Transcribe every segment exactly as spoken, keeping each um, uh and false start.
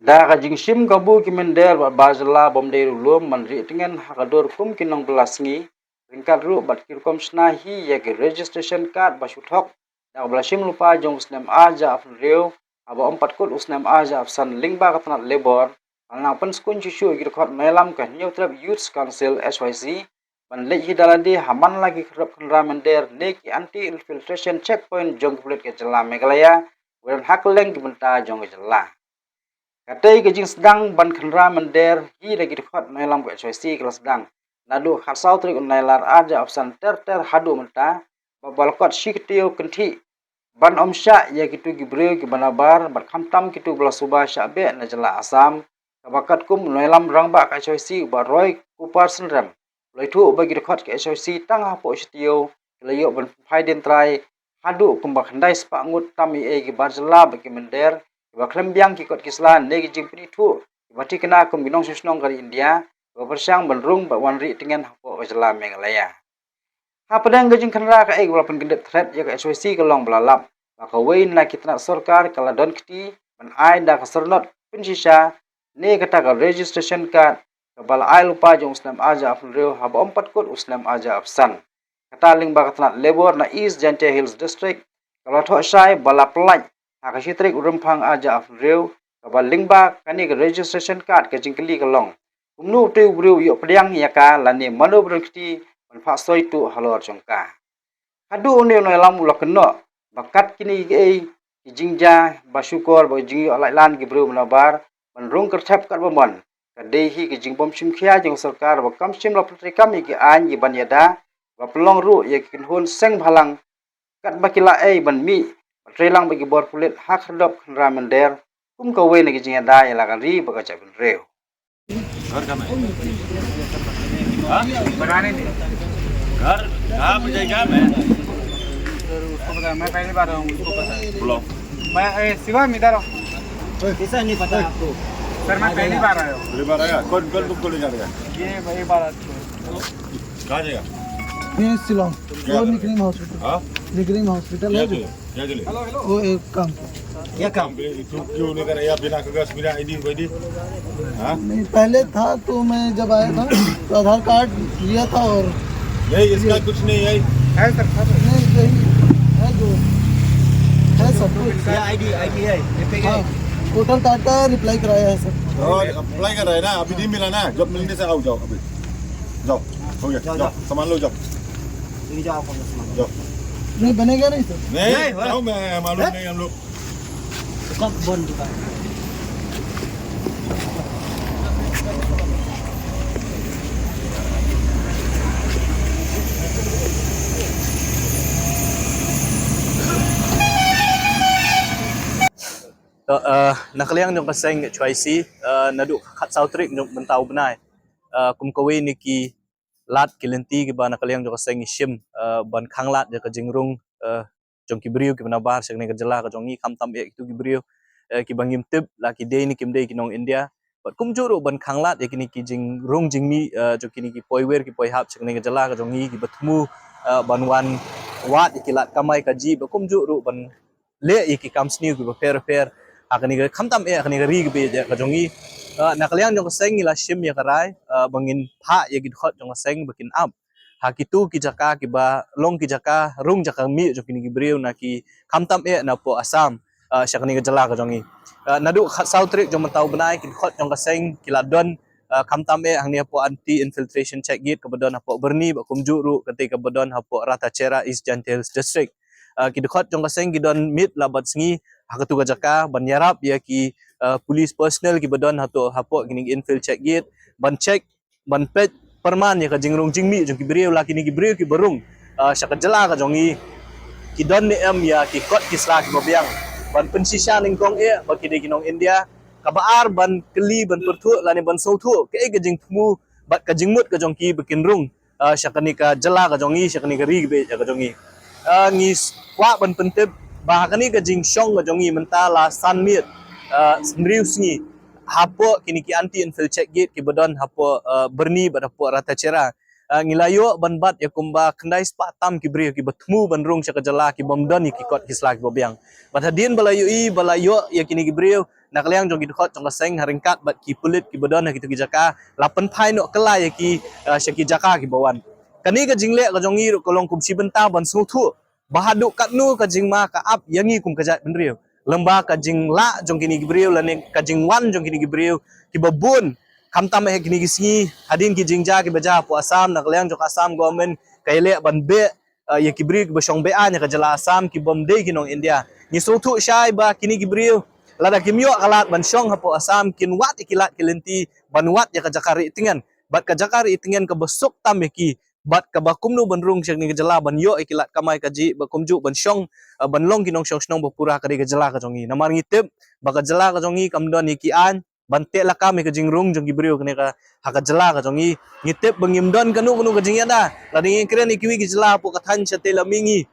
Da ka jingshim kabu ki mynder bad bar jylla bym dei ruh lum ban rieh tngen ha ka dur kum ki nongbylla sngi, ryngkat ruh bad ki rukom shna hi ïa ki registration card ba shu thok da kaba la shim lypa jong u snem arhajar arphew hynriew haba ym pat kut u snem arhajar arphew san lyngba ka tnat Labour, ba la nang pynskun shuh shuh ïa ki dkhot nongïalam ka Hynñiewtrep Youth Council, H Y C, ban leit hi da lade ha man la ki khyndai khynra mynder ne ki anti infiltration checkpoint jong ki pulit ka jylla Meghalaya, ba don ha kylleng ki bynta jong ka jylla. Katei ka jingsdang ban khynra mynder hi da ki dkhot nongïalam ka H Y C ka la sdang naduh khatsaw tarik u Nailar arhajar arphew san ter ter haduh mynta, ba la kot shi kyntiew kynthih ban ym shah ïa kitu ki briew kiba nabar bad khamtam kitu ba la suba shah beh na jylla Assam, kaba katkum u nongïalam rangbah ka H Y C u Bah Roy Kupar Synrem u la ïathuh ba ki dkhot ka H Y C tang hapoh shi taïew ki la ïoh ban phai dien trai haduh kumba khyndai spah ngut tam ei ei ki bar jylla bad ki mynder kiba khlem biang ki kot ki sla ne ki jingpynithuh kiba thikna kum ki nongshong shnong ka ri India kiba pyrshang ban rung bad wan rieh tngen hapoh ka jylla Meghalaya. Hapdeng ka jingkhynra, kaei kaba la pynkyndit thret ïa ka H Y C ka long ba la lap ba kawei na ki tnat sorkar ka la don kti ban ai da ka syrnod pynshisha ne kata ka registration card kaba la ai lypa jong u snem arhajar arphew hynriew haba ym pat kut u snem arhajar arphew san. Kata lyngba ka tnat Labour na East Jaintia Hills District kaba la thoh shai ba la pyllait ha ka shi tarik u Rymphang arhajar arphew hynriew, kaba lyngba kane ka registration card ka jingkylli ka long, kumno uto u briew u ïoh pdiang ïa ka lane mano ba don kti ban phah soi tuh halor jong ka. Haduh une u nongïalam u la kynnoh ba kat kine kiei ki jingjia ba shukor ba jingïoh laitlan ki briew ba nabar ban rung kyrthep katba mon, ka dei hi ka jingbym shim khia jong ka sorkar ba kam shym la pyntreikam ïa ki aiñ kiban ïada, ba pynlong ruh ïa ki kynhun seng bhalang katba ki la ei ban mih, ba trei lang bad ki bor pulit ha khyrdop khynra mynder kum kawei na ki jingïada ïa la ka ri bad ka jaitbynriew. घर कहाँ है? हाँ? घर कहाँ पे जाएगा मैं? सर, उसको पता है, मैं पहली बार आया हूँ, उसको पता है। बुलाओ। मैं, ए, शिवम, इधर आओ। कैसा नहीं पता आपको? सर, मैं पहली बार आया हूँ। पहली बार आया? कौन, कौन तुमको ले जा रहा है? ये, ये बार आ चुका है। कहाँ जाएगा? ये शिलोंग। क्या वो करेगा? निकरिंग हॉस्पिटल। हाँ? निकरिंग हॉस्पिटल क्या है। चाहिए? क्या चाहिए? वो एक काम। क्या काम? क्यों, क्यों नहीं कर रहे? बिना कागज, बिना आईडी वाईडी? हाँ? नहीं, पहले था तो मैं जब आया था तो आधार कार्ड लिया था और नहीं, इसका कुछ नहीं है। है सर, सर। नहीं, यही है जो है सब कुछ। ये आईडी, आईडी है, ये पे हाँ, है। वोटर कार्ड का रिप्लाई कराया है सर। और अप्लाई कर रहा है ना, अभी नहीं मिला ना, जब मिलने से आओ, जाओ अभी। जाओ, हो गया, जाओ, जाओ, जाओ। सामान लो, जाओ। ले जाओ, आप अपना सामान। जाओ। नहीं बनेगा नहीं सर। नहीं, नहीं, हो रहा। जाओ, मैं मालूम हैं? नहीं हम लोग। कब बंद दुकान? To, eh, na ka liang jong ka seng H Y C, eh, naduh khatsaw tarik jong mynta u bnai, eh, kum kawei na ki lad ki lynti kiba na ka liang jong ka seng ngi shim, eh, ban khanglad ïa ka jingrung, eh, jong ki briew kiba nabar sha kane ka jylla ka jong ngi, khamtam eh kitu ki briew, eh, kiba ngim tip la ki dei ne kim dei ki nong India. Bad kumjuh ruh ban khanglad ïa kine ki jingrung jingmih, eh, jong kine ki poiwir ki poihap sha kane ka jylla ka jong ngi kiba thmu, eh, ban wan wad ïa ki lad kamai kajih, bad kumjuh ruh ban leh ïa ki kam sniew kiba pher pher ha kane ka, khamtam eh ha kane ka ri kaba ïeit ka jong ngi. Eh, na ka liang jong ka seng ngi la shim ïa ka rai, eh, ba ngin phah ïa ki dkhot jong ka seng ba kin ap ha kitu ki jaka kiba long ki jaka rung jaka mih jong kine ki briew na ki, khamtam eh napoh Assam, eh, sha kane ka jylla ka jong ngi. Eh, naduh khatsaw tarik jong mynta u bnai ki dkhot jong ka seng ki la don, eh, khamtam eh hangne hapoh Anti Infiltration Check Gate kaba don hapoh Byrni, bad kumjuh ruh kata kaba don hapoh Ratacherra, East Jaintia Hills District. Eh, ki dkhot jong ka seng ki don miet la bad sngi ha katu ka jaka ban ïarap ïa ki, eh, police personnel kiba don hato hapoh kine ki infil check gate ban check, ban peit pyrman ïa ka jingrung jingmih jong ki briew, la kine ki briew kiba rung, eh, sha ka jylla ka jong ngi ki don ne em ïa ki kot ki sla kiba biang, ban pynshisha nyngkong eh ba ki dei ki nong India, kaba ar ban kylli, ban pyrthuh lane ban sngewthuh kaei ka jingthmu bad ka jingmut ka jong ki ba kin rung, ah, sha kane ka jylla ka jong ngi, sha kane ka ri kaba ïeit ka jong ngi. Ah, ngi s-, kwah ban pyntip ba ha kane ka jingshong ka jong ngi mynta la san miet, ah, hynriew sngi hapoh kine ki anti infil check gate kiba don hapoh, ah, Byrni bad hapoh Ratacherra. Ah, ngi la ïoh ban bat ïa kumba khyndai spah tam ki briew kiba thmu ban rung sha ka jylla kibym don ïa ki kot ki sla kiba biang. Bad hadien ba la ïohi ba la ïoh ïa kine ki briew na ka liang jong ki dkhot jong ka seng ha ryngkat bad ki pulit kiba don ha kito ki jaka, la pynphai noh kylla ïa ki, ah, sha ki jaka kiba wan. Kane ka jingleh ka jong ngi ruh ka long kum shi bynta ban sngewthuh ba haduh katno ka jingma ka ap ïa ngi kum ka jaitbynriew. Lymba ka jinglah jong kine ki briew lane ka jingwan jong kine ki briew kiba bun, khamtam ha kine ki sngi, hadien ki jingjia kiba jia hapoh Assam, na ka liang jong ka Assam government ka ïaleh ban beh, eh, ïa ki briew kiba shong be-aiñ ha ka jylla Assam kibym dei ki nong India. Ngi sngewthuh shai ba kine ki briew lada kim ïoh ka lad ban shong hapoh Assam, kin wad ïa ki lad ki lynti ban wad ïa ka jaka rieh tngen. Bad ka jaka rieh tngen kaba suk tam ïa ki, bad kaba kumno ban rung sha kane ka jylla ban ïoh ïa ki lad kamai kajih, bad kumjuh ban shong, eh, ban long ki nongshong shnong ba pura ha kane ka jylla ka jong ngi. Namar ngi tip ba ka jylla ka jong ngi kam don ïa ki aiñ ban teh lakam ïa ka jingrung jong ki briew kane ka, ha ka jylla ka jong ngi. Ngi tip ba ngim don kano kano ka jingïada. Lada ngi kren ïa kiwei ki jylla hapoh ka thaiñ shatei la mihngi,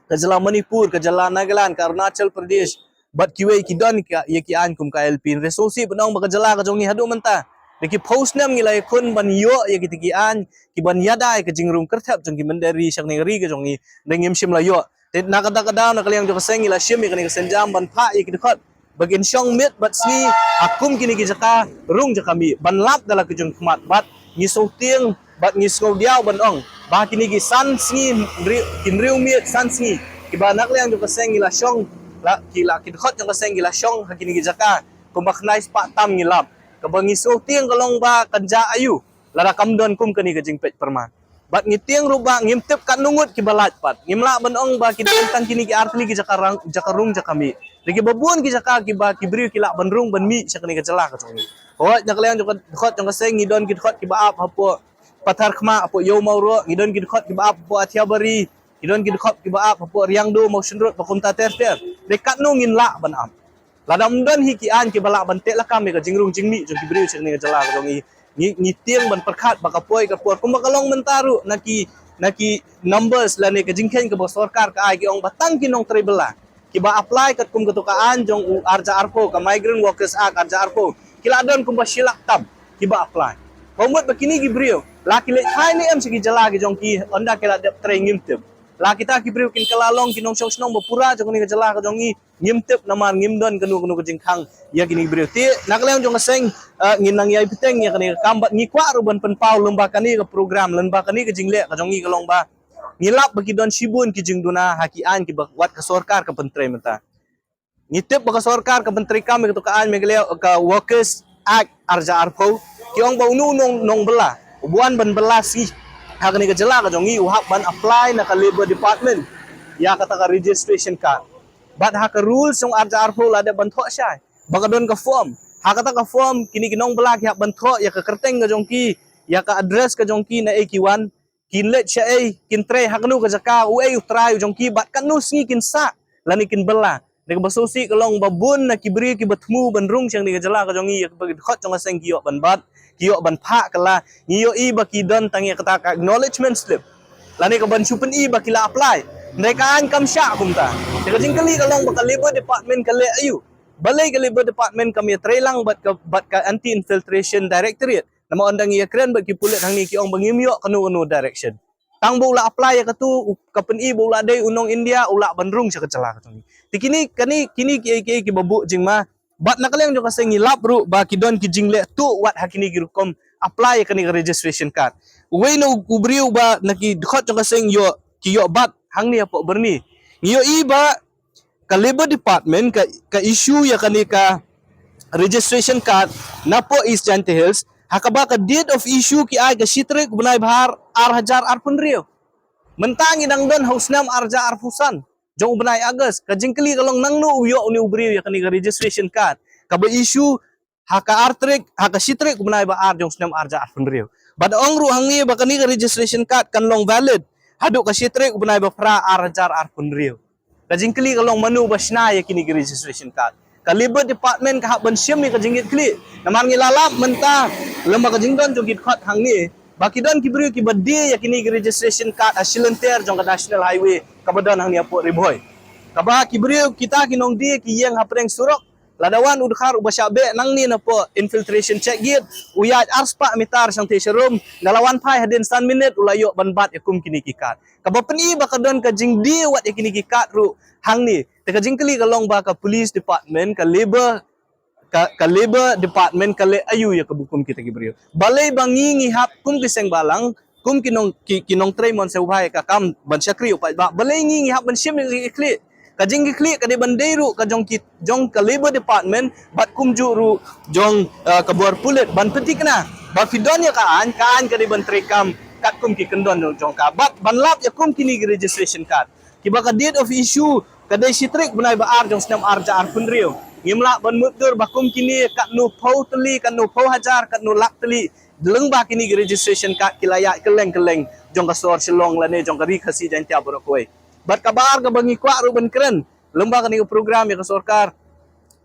ka jylla Manipur, ka jylla Nagaland, ka Arunachal Pradesh, bad kiwei ki don ka, ïa ki aiñ kum ka I L P. Hynrei sngewsih ban ong ba ka jylla ka jong ngi haduh mynta, da ki phew snem ngi la ïakhun ban ïoh ïa kita ki aiñ kiban ïada ïa ka jingrung kyrthep jong ki mynder ri sha kane ka ri ka jong ngi, hynrei ngim shym la ïoh. Te na kata ka daw, na ka liang jong ka seng ngi la shim ïa kane ka sienjam ban phah ïa ki dkhot ba kin shong miet bad sngi ha kum kine ki jaka rung jaka mih, ban lap da la ki jong khmat. Bad ngi sngewtieng bad ngi sngewdiaw ban ong ba kine ki san sngi, hynriew, ki hynriew miet san sngi kiba na ka liang jong ka seng ngi la shong, la ki, la ki dkhot jong ka seng ki la shong ha kine ki jaka kumba khyndai spah tam ngi lap. Kaba ngi sngewtieng ka long ba kan jia aïu lada kam don kum kane ka jingpeit pyrman. Bad ngi tieng ruh ba ngim tip katno ngut kiba lait pat. Ngim lah ban ong ba ki don tang kine ki artylli ki jaka rang, jaka rung jaka mih. Da kiba bun ki jaka kiba ki briew ki lah ban rung ban mih sha kane ka jylla ka jong ngi. Hooid, na ka liang jong ka dkhot jong ka seng ngi don ki dkhot kiba ap hapoh Patharkhmah, hapoh Ïewmaw ruh, ngi don ki dkhot kiba ap hapoh Athiabari, ngi don ki dkhot kiba ap hapoh Riangdo, Mawshynrut, bad kumta ter ter. Dei katno ngin lah ban ap lada ym don hi ki aiñ kiba lah ban teh lakam ïa ka jingrung jingmih jong ki briew sha kane ka jylla ka jong ngi. Ngi, ngi tieng ban pyrkhat ba ka poi ka por kumba ka long mynta ruh na ki, na ki numbers lane ka jingkheiñ kaba sorkar ka ai, ki ong ba tang ki nongtrei bylla kiba apply katkum kato ka aiñ jong u arhajar arphew, ka Migrant Workers Act arhajar arphew, ki la don kumba shi lak tam kiba apply. Ka mut ba kine ki briew la ki leit phai ne em sha ki jylla ki jong ki, ynda ki la dep trei ngim tip. La kita ki briew kin kylla long ki nongshong shnong ba pura jong kane ka jylla ka jong ngi, ngim tip namar ngim don kano kano ka jingkhang ïa kine ki briew. Te na ka liang jong ka seng, eh, ngin nang ïai bteng ïa kane ka kam bad ngi kwah ruh ban pynpaw lem ba kane ka program, lem ba kane ka jingleh ka jong ngi ka long ba ngi lap ba ki don shibun ki jingduna ha ki aiñ kiba wat ka sorkar ka pyntrei mynta. Ngi tip ba ka sorkar ka pyntrei kam ïa kato ka aiñ Meghalaya, ka Workers Act arhajar arphew, ki ong ba uno u nong, nongbylla uba wan ban bylla sngi ha kane ka jylla ka jong ngi u hap ban apply na ka Labour Department ïa kata ka registration card. Bad ha ka rules jong arhajar arphew la dep ban thoh shai ba ka don ka form. Ha kata ka form kine ki nongbylla ki hap ban thoh ïa ka kyrteng ka jong ki, ïa ka address ka jong ki, naei ki wan, kin leit shaei, kin trei ha kano ka jaka, uei u trai u jong ki bad katno sngi kin sah lane kin bylla. Da kaba sngewsih ka long ba bun na ki briew kiba thmu ban rung sha kane ka jylla ka jong ngi, ïa kaba ki dkhot jong ka seng ki ïoh ban bat, ki ïoh ban phah kylla, ngi ïohi ba ki don tang ïa kata ka acknowledgement slip lane ka ban shu pyni ba ki la apply. Hynrei ka aiñ kam shah kumta. Te ka jingkylli ka long ba ka Labour Department ka leh aïu? Balei ka Labour Department kam ïatrei lang bad ka, bad ka Anti Infiltration Directorate? Namar ynda ngi ïakren bad ki pulit hangne ki ong ba ngim ïoh kano kano direction. Tang ba u la apply ïa katu, u, ka pyni ba u la dei u nong India, u lah ban rung sha ka jylla ka jong ngi. Te kine, kane, kine kiei kiei kiba buh jingma. Bad na ka liang jong ka seng ngi lap ruh ba ki don ki jingleh tuh wat ha kine ki rukom apply ïa kane ka registration card. Uwei na u, u briew ba na ki dkhot jong ka seng ïoh, ki ïoh bat hangne hapoh Byrni. Ngi ïohi ba ka Labour Department ka, ka issue ïa kane ka registration card napoh East Jaintia Hills, ha kaba ka date of issue ki ai ka shi tarik u bnai ba ar, arhajar arphew hynriew. Mynta ngi dang don ha u snem arhajar arphew san jong u bnai August. Ka jingkylli ka long nangno u ïoh une u briew ïa kane ka registration card kaba issue ha ka ar tarik, ha ka shi tarik u bnai ba ar jong u snem arhajar arphew hynriew. Bad ong ruh hangne ba kane ka registration card kan long valid haduh ka shi tarik u bnai ba phra arhajar arphew hynriew. Ka jingkylli ka long mano ba shna ïa kine ki registration card? Ka Labour Department ka hap ban shim ïa ka jingkitkhlieh. Namar ngi la lap mynta lem ba ka jingdon jong ki dkhot hangne ba ki don ki briew kiba die ïa kine ki registration card ha shi lynter jong ka National Highway kaba don hangne hapoh Ri Bhoi. Kaba ki briew kita ki nongdie ki ïeng hapdeng surok, Lada wan u dkhar uba shah beh nangne napoh infiltration check gate, u ïaid arspah meter shangthie sharum, nga la wan phai hadien san minit u la ïoh ban bat ïa kum kine ki kad. Kaba pyni ba ka don ka jingdie wat ïa kine ki kad ruh hangne. Te ka jingkylli ka long ba ka police department, ka labor, ka, ka labor department ka leh aïu ïa ka bukum kita ki briew. Balei ba ngi ngi hap kum ki seng balang, kum ki nong, ki, ki nongtrei mon sngewbha ïa ka kam ban shakri u paidbah, balei ngi ngi hap ban shim ïa ki khlieh? Ka jingkitkhlieh ka dei ban dei ruh ka jong ki, jong ka labor department bad kumjuh ruh jong, uh, ka bor pulit ban pynthikna ba phi don ïa ka aiñ, ka aiñ ka dei ban treikam katkum ki kyndon jong ka. Bad ban lap ïa kum kine ki registration card kiba ka date of issue ka dei shi tarik bnai ba ar jong snem ar hajar arphew hynriew. Ngim lah ban mutdur ba kum kine katno phew tylli, katno phew hajar, katno lak tylli, lyngba kine ki registration card ki la ïaid kylleng kylleng jong ka sor Shillong lane jong ka Ri Khasi Jaiñtia baroh kawei. Bad kaba ar kaba ngi kwah ruh ban kren lyngba kane ka program ïa ka sorkar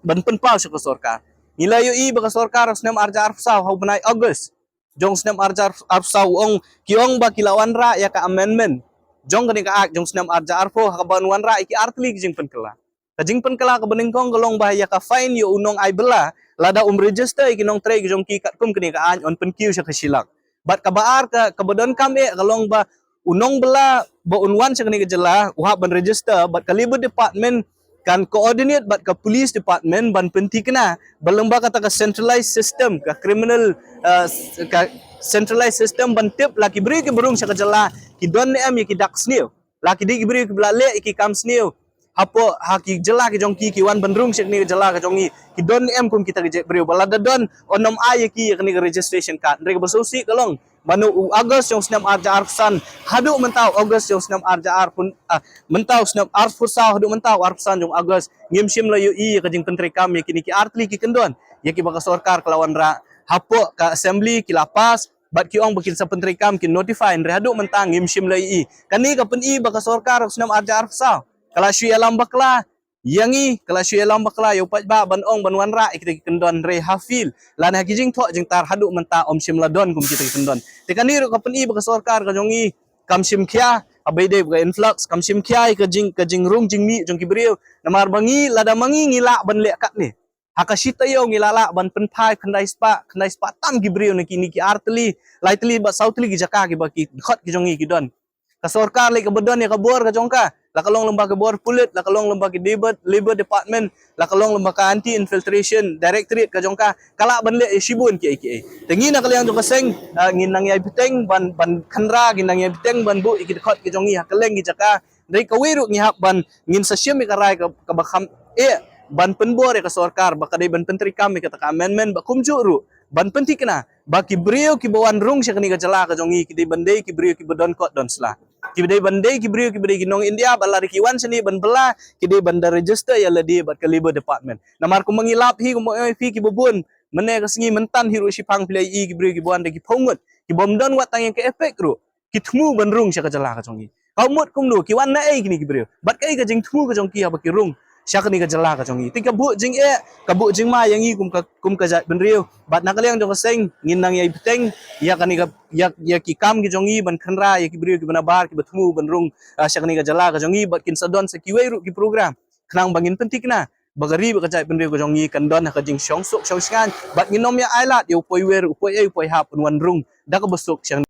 ban pynpaw sha ka sorkar. Ngi la ïohi ba ka sorkar snem ar hajar arphew saw ha u bnai August jong snem ar hajar arphew saw u ong, ki ong ba ki la wanrah ïa ka amendment jong kane ka act jong snem ar hajar arphew ha kaba yn wanrah ïa ki ar tylli ki jingpynkylla. Ka jingpynkylla kaba nyngkong ka long ba ïa ka fine ïa u nongai bylla lada um register ïa ki nongtrei ki jong ki katkum kane ka aiñ yn pynkiew sha ka shi lak. Bad kaba ar ka, kaba donkam eh ka long ba u nongbylla ba un wan sha kane ka jylla u hap ban register bad ka labor department kan coordinate bad ka police department ban pynthikna ba lyngba kata ka centralized system, ka criminal, uh, ka centralized system ban tip la ki briew kiba rung sha ka jylla ki don ne em ïa ki dak sniew, la ki dei ki briew kiba la leh ïa ki kam sniew hapoh ha ki jylla ki jong ki, ki wan ban rung sha kane ka jylla ka jong ngi, ki don ne em kum kita ki jait briew. Ba lada don, yn ym ai ïa ki ïa kane ka registration card. Hynrei kaba sngewsih ka long, mano u August jong snem ar hajar arphew san haduh mynta u August jong snem ar hajar arphew, ah, mynta u snem arphew saw haduh mynta u arphew san jong August, ngim shym la ïohi ïa ka jingpyntreikam ïa kine ki ar tylli ki kyndon ïa kiba ka sorkar ka la wanrah. Hapoh ka assembly ki la pass bad ki ong ba kin sa pyntreikam, kin notify, hynrei haduh mynta ngim shym la ïohi. Kane ka pyni ba ka sorkar snem ar hajar arphew saw ka la shu ïalam bakla ïa ngi, ka la shu ïalam bakla ïa u paidbah ban ong ban wanrah ïa kita ki kyndon, hynrei ha field lane ha ki jingthoh jingtar haduh mynta ym shym la don kum kita ki kyndon. Te kane ruh ka pyni ba ka sorkar ka jong ngi kam shim khia, haba ïadei bad ka influx, kam shim khia ïa ka jing, ka jingrung jingmih jong ki briew. Namar ba ngi, lada ma ngi ngi lah ban leh katne, ha ka shi taïew ngi la lah ban pynphai khyndai spah, khyndai spah tam ki briew na kine ki ar tylli, lai tylli bad saw tylli ki jaka kiba ki dkhot ki jong ngi ki don. Ka sorkar lei kaba don ïa ka bor ka jong ka, la ka long lyngba ka bor pulit, la ka long lyngba ki labor, labor department, la ka long lyngba ka anti infiltration directorate ka jong ka, ka lah ban leh ïa shibun kiei kiei. Te ngi na ka liang jong ka seng, ah, ngin nang ïai bteng ban, ban kynra, ngin nang ïai bteng ban buh ïa ki dkhot ki jong ngi ha kylleng ki jaka. Dei kawei ruh ngi hap ban, ngin sa shim ïa ka rai ka, kaba kham eh ban pynbor ïa ka sorkar ba ka dei ban pyntreikam ïa kata ka amendment, ba kumjuh ruh ban pynthikna ba ki briew kiba wan rung sha kane ka jylla ka jong ngi ki dei ban dei ki briew kiba don kot don sla, ki dei ban dei ki briew kiba dei ki nong India, ba lada ki wan shane ban bylla ki dei ban da register ïa lade bad ka labor department. Namar kumba ngi lap hi, kumba ngi ong ïa phi, kiba bun mynne ka sngi mynta hi ruh shiphang phi la ïohi ki briew kiba wan da ki phew ngut, kibym don wat tang ïa ka EPIC ruh, ki thmu ban rung sha ka jylla ka jong ngi. Ka mut kumno, ki wan naei kine ki briew? Bad kaei ka jingthmu ka jong ki haba ki rung sha kane ka jylla ka jong ngi? Te ka buh jingeh, ka buh jingma ïa ngi kum ka, kum ka jaitbynriew. Bad na ka liang jong ka seng ngin nang ïai bteng ïa kane ka, ïa, ïa ki kam ki jong ngi ban kynra ïa ki briew kiba nabar kiba thmu ban rung, ah, sha kane ka jylla ka jong ngi, bad kin sa don sa kiwei ruh ki program khnang ba ngin pynthikna ba ka ri bad ka jaitbynriew ka jong ngi kan don ha ka jingshongsuk shongshngaiñ, bad ngin ym ïa ailad ïa u poi wer, u poi ei, u poi hap, un wan rung da kaba suk sha